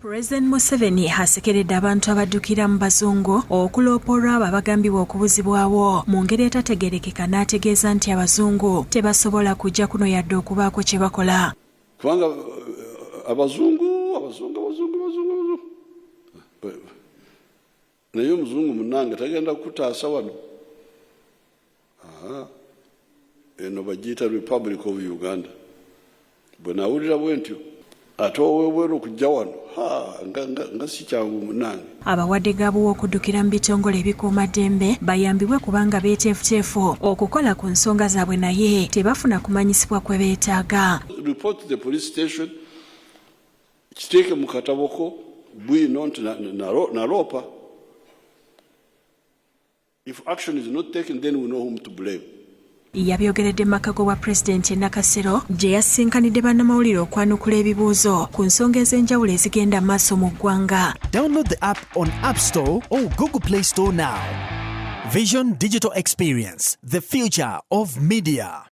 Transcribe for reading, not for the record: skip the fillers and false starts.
Pulezidenti Museveni asekeredde abantu abaddukira mu bazungu okuloopa olw'abo abagambibwa okubuzibwawo mu ngeri etategeerekeka n'ategeeza nti abazungu tebasobola kujja kuno yadde okubaako kye bakola. Kubanga abazungu, abazungu, abazungu, abazungu, abazungu, naye omuzungu munange tagenda kukutaasa wano. Eno bagiyita Republic of Uganda. Bwe nawulira bwe ntyo, ate owebweru okujja wano nga si kyangu munange. Abawadde gabuwa okuddukira mu bitongole ebikuumaddembe bayambibwe kubanga beeteefuteefu okukola ku nsonga zaabwe naye tebafuna kumanyisibwa kwe beetaaga. Report to the police station, kiteeke mu kataboko bwino nti naloopa. If action is not taken, then we know whom to blame. Yabyogeredde mu maka g'obwa pulezidenti e Nakasero gye yasinkanidde bannamawulire okwanukula ebibuuzo ku nsonga ez'enjawulo ezigenda mu maaso mu ggwanga. Download the app on App Store or Google Play Store now. Vision Digital Experience, the future of media.